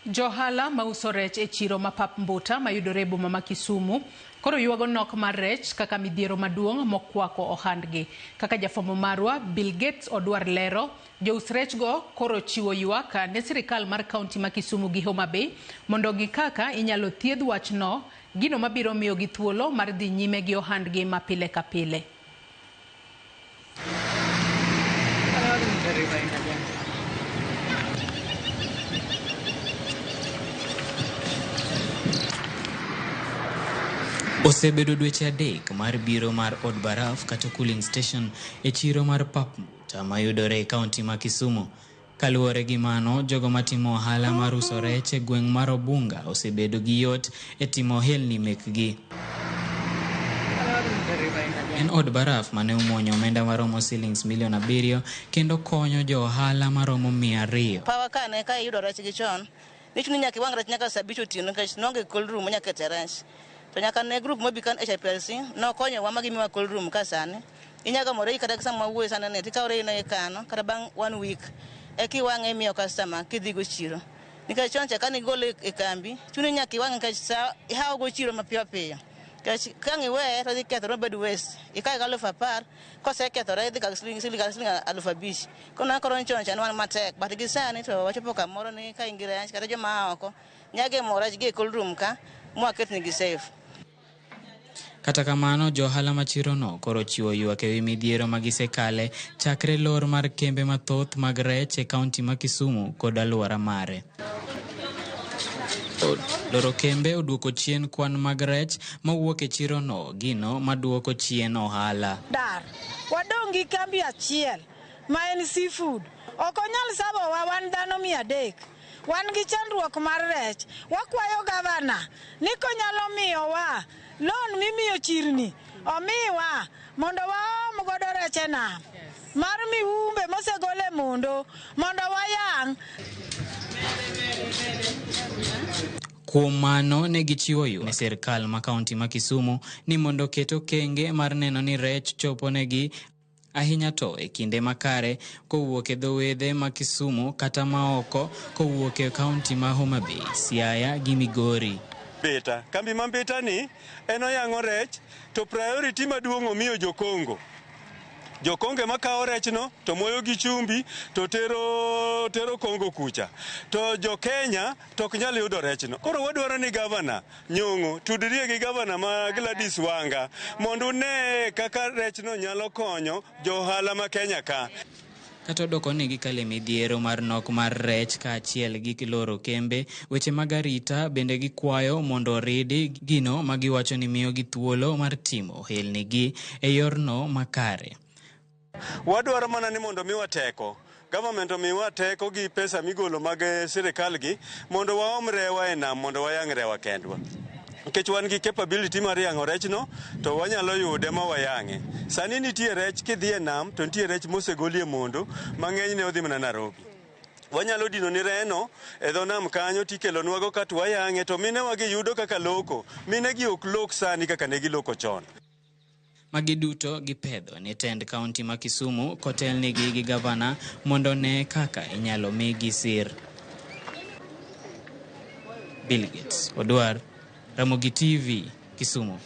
Johala mauso rech e chiro ma Pap Mbuta mayudore e boma ma Kisumu koro ywago nok mar rech kaka midhiero maduong' mokwako ohandgi. Kaka jafwambo marwa Bill Gates Odwar lero, jous rechgo koro chiwo ywak ne sirikal mar kaunti ma Kisumu gi Homa Bay mondo ong'i kaka inyalo thiedh wachno, gino mabiro miyogi thuolo mar dhi nyime gi ohandgi ma pile ka pile. Osebedo dweche 3 mar biro mar od baraf kata cooling station e chiro mar Pap Mbuta mayudore e kaunti ma Kisumu. Kaluwore gi mano, jogo matimo ohala mar uso rech e gweng' mar Obunga osebedo gi yot e timo ohelni mekgi. En od baraf mane omuonyo omenda maromo silings milion 7 kendo konyo jo ohala maromo 200. Pawa ka ne ka iyudo rech gi chon, nichuno ni nyaka iwang' rech nyaka saa 5 otieno nikech nonge cold room manyaka kete rech. To nyaka ne group mobi kan HIPLC nokonyowa ma gimiwa cold room ka sani. Inyalo gamo reyi kata sama wawuoyo sani ni tikawo reyi no ikano kata bang' 1 week eka iwang'e imiyo customer kidhigo chiro. Nikech chon cha kane igole e kambi, chuni nyaka iwang'e nikech sa ihawo go chiro mapiyo piyo. Nikech ka ang' iweye to odhi kethore mobed waste. Ikawe gi 10,000, kosekethore idhi kawo siling 5,000. Koro koro chon cha ne wan matek, but gi sani to wachopo kamoro ni ka in gi rech kata joma a oko nyalo gemo rech gi e cold room ka mwaketnegi safe. Kata kamano, jo ohala ma chirono koro chiwo ywak ewi midhiero ma gisekale chakre lor mar kembe mathoth mag rech e kaunti ma Kisumu kod alwora mare. Loro kembe oduoko chien kwan mag rech mawuok e chirono, gino maduoko chien ohala. Dar, wadong' gi kambi achiel ma en seafood. Ok onyal sabowa wan dhano 300. Wan gi chandruok mar rech. Wakwayo gavana ni konyalo miyowa loan mimiyo chirni, omiwa mondo waom godo rech e nam mar miumbe mosegol e mondo mondo wayang'. Kuom mano ne gichiwo yo ne sirkal ma kaunti ma Kisumu ni mondo oket okenge mar neno ni rech chopo negi ahinya to e kinde makare kowuok e dho wedhe ma Kisumu kata ma oko kowuok e kaunti ma Homa Bay, Siaya gi Migori. Mbita. Kambi ma Mbita ni en oyang'o rech to priority maduong' omiyo jo-Kongo. Jo-Kongo ema kawo rechno to moyo gi chumbi to tero Kongo kucha. To jo-Kenya to ok nyal yudo rechno. Koro wadwaro ni gavana Nyong'o tudrie gi gavana ma Gladys Wanga mondo une kaka rechno nyalo konyo jo ohala ma Kenya ka. Kata odoko ni gikale midhiero mar nok mar rech kaachiel gi loro kembe, weche mag arita bende gikwayo mondo oridi gino ma giwacho ni miyogi thuolo mar timo ohelnigi e yorno makare. Wadwaro mana ni mondo miwa teko. Government omiwa teko gi pesa migolo mag sirikal gi mondo waom rewa e nam mondo wayang' rewa kendwa. Nikech wan gi capability mar yang'o rechno to wanyalo yude ma wayang'e. Sani nitie rech kidhi e nam to nitie rech mosegolie mondo mang'enyne odhi mana Nairobi. Wanyalo dino ni reno e dho nam kanyo tikelonwago ka to wayang'e to minewa gi yudo kaka loko. Mine gi ok lok sani kaka ne giloko chon. Magi duto gipedho ni tend kaunti ma Kisumu kotelnigi gi gavana mondo ne kaka inyalo migi sir. Bill Gates Odwar, Ramogi TV, Kisumu.